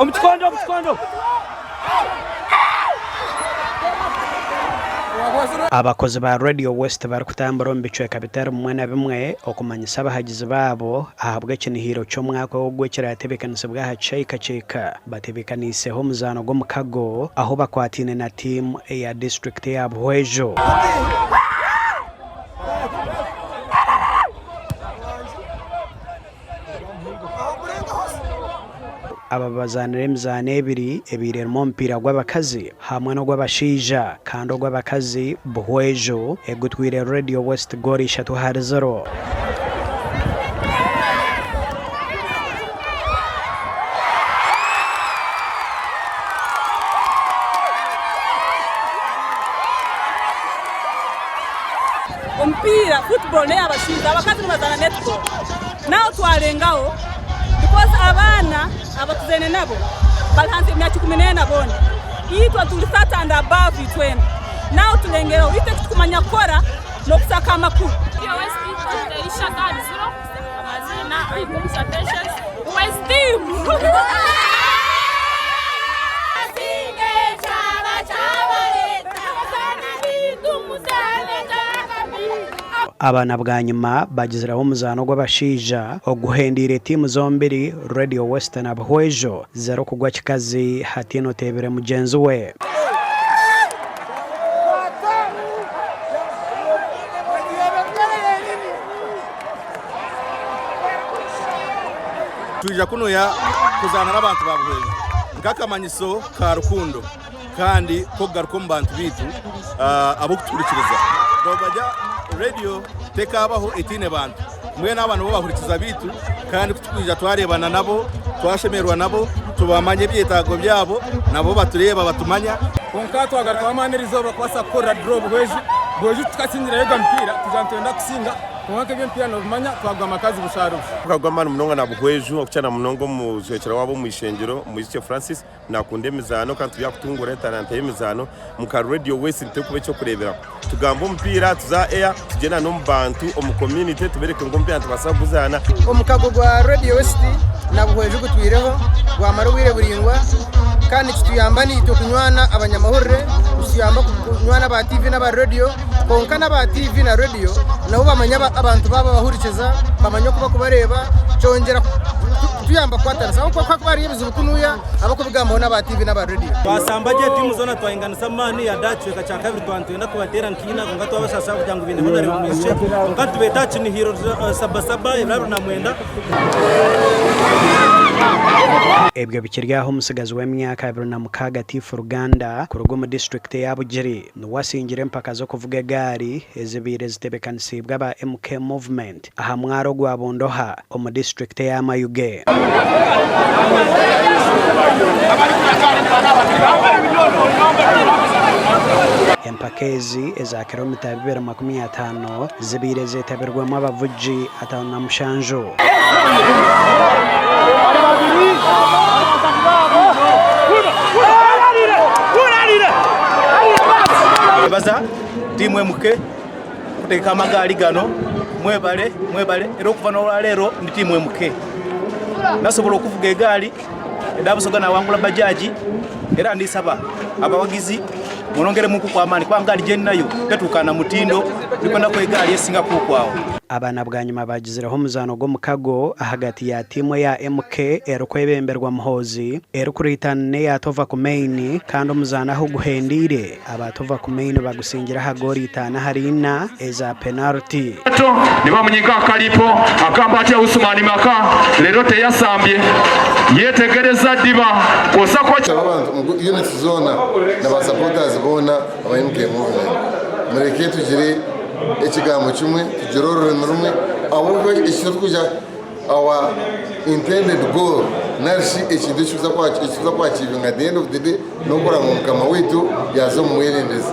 Omu kikondo, omu kikondo. Abakozi ba Radio West barikutambura omu bicweka bitari bimwe na bimwe okumanyisa abahagizi baabo ahabw'ekinihiiro ky'omwaka ogu ekiratebeekanisibwe aha kishaayi Kakyeka batebeekaniiseho omuzaano gw'omukago ahu bakwataine na tiimu eya disiturikiti eya Buhweju. Aba bazaanire emizaano ebiri ebaire erimu omupiira gw'abakazi hamwe n'ogw'abashaija kandi ogw'abakazi Buhweju egutwire Radio West goolo ishatu ahari ziro. Omupiira, football, neyabashaija abakazi nibazaana netball. Naho twarengaho because abaana abatuzaine nabo bari ahansi y'emyaka 14 boona. Itwe turi 30 and above itwena. Naho turengereho itwe ekitukumanya kukora n'okusaka amakuru. Aba na bwanyima bagizireho omuzaano gw'abashaija oguhendeire tiimu zombiri Radio West na Buhweju zero kugwa kikazi hataine oteebire mugyenzi we. Twija kunuya kuzaana n'abantu ba Buhweju nk'akamanyiso ka rukundo. kandi k'okugaruka omu bantu baitu ab'okutuhurikiriza. Bobajya rediyo tekaabaho etaine bantu. Mbwenu aba nibo bahurikiza baitu kandi ku tukwija twareebana nabo, twashemererwa nabo, tubamanya ebyetaago byabo, nabo batureeba batumanya. Kwonka twagarukamu amaani erizooba kubaasa kukorera draw Buhweju. Buhweju tukasingirayo ogu mupiira tugira nitwenda kusinga kwonka nk'eby'emipiira nobimanya twagwa amakazi busha rubi. Tukagwa amaani munonga na Buhweju okukira na munonga omujwekyerwa waabo omu ishengyero Mwijukye Francis. Nakunda emizaano kandi turi aha kutunguura etalanta y'emizaano nka Radio West nitukuba eky'okureeberaho. Tugamba omupiira, tuza aha air, tugyenda n'omu bantu, omu community tubeereke ngu omupiira nitubaasa kuguzaana. Omukago gwa Radio West na Buhweju gutwireho gwamara obwire buraingwa kandi nikituyamba naitwe kunywana abanyamahurire, nikituyamba kunywana aba TV n'aba radio kwonka n'aba TV na radio nabo bamanya abantu baabo abahurikiza bamanya oku barikubareeba kyongyera kutuyamba kukwatanisa ahabw'okuba ku hakuba hariyo ebizibu kunuya abarikubigambaho n'aba TV n'aba radio. Twasamba gye tiimu zoona twahinganisa amaani yada aha kicweka kya kabiri twaba nitwenda kubateera nkaina kwonka twabashaasha kugira ngu baine banareba omwishiki kwonka nitubeeta aha kinihiro sabasaba ebiro 29. Ebyo bikiri aho omutsigazi w'emyaka 26 Tifu Ruganda kuruga omu disiturikiti eya Bugiri niwe asingire empaka z'okuvuga egaari ezibaire zitebekanisiibwe aba MK Movement aha mwaro gwa Bundoha omu disiturikiti eya Mayuge. Empaka ezi eza kiromita 250 zibaire zetabirwemu abavugi 57. Twebaza tiimu MK kutegeka amagaali gano. Mwebale, mwebale era okuva n'olwaleero ndi tiimu MK. Nasobola okuvuga egaali edha Busoga nawangula bajaji era ndi saba abawagizi mwongeremukuku amaani kuba gaali gye ndinayo tetuukana na mutindo ndi kwendaku egaali esingakuku agho. Aba na bwanyima baagizireho omuzaano gw'omukago ahagati ya tiimu eya MK erikwebemberwa Muhoozi erikuriitana n'eya Tova Kumain kandi omuzaano ahu guhendeire aba Tova Kumain bagusingire aha goolo itaano ahari ina eza penaliti. Nibamunyiga akalipo agamba atya Usman Maka leero teyasambye yetegereza ddiba kwosa kwa. Nshaba abantu ngu units zoona na ba supporters boona aba MK Movement mureke tugire ekigambo kimwe, tugire orurimi rumwe ahabw'okuba ekiturikwija our intended goal narishi ekintu ekituza ku achievinga at the end of the day n'okureba ngu mukama waitu yaaza omu mwebembezi.